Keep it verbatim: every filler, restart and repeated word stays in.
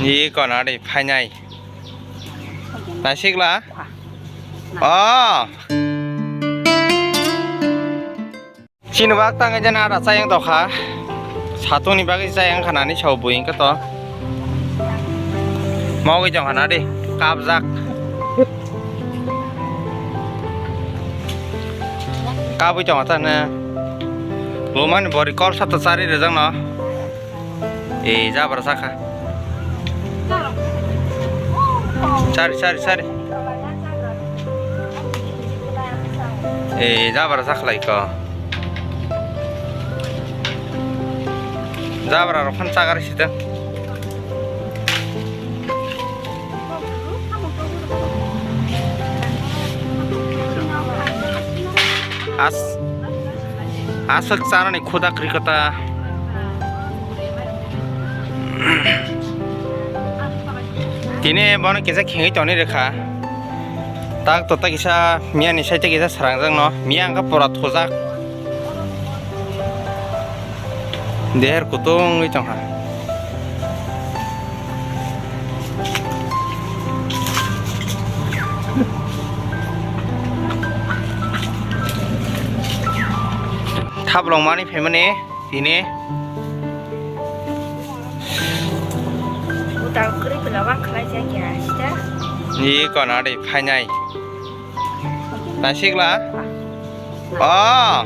I kona de phainai. Naisikla? Oh. Chini bak tangwi jana ada chayang tokha. Satungni bagwi chayang khanani sao buing khe to. Mogwi jong khana de. Kapjak. Kabwi tong ta ne. Lomani bori kol sata chari rejak no. E jabra sakha. Chari, chari, chari. E jabra sakhlai ko. Jabra rok phan chagar sida. As, aswk chanani khuda kwrwi kota. Tini bono kisa khengwi tongni rwkha. Tak to tak kisa miyani side kisa srangjak no. Miya wngkha pura thojak. Deher kutung wngwi tongkha. Thaplong mani phaimani tini. Utal kwrwi pila wak khlai jak ya sida. Ni kona de phainai. Naisikla? Oh.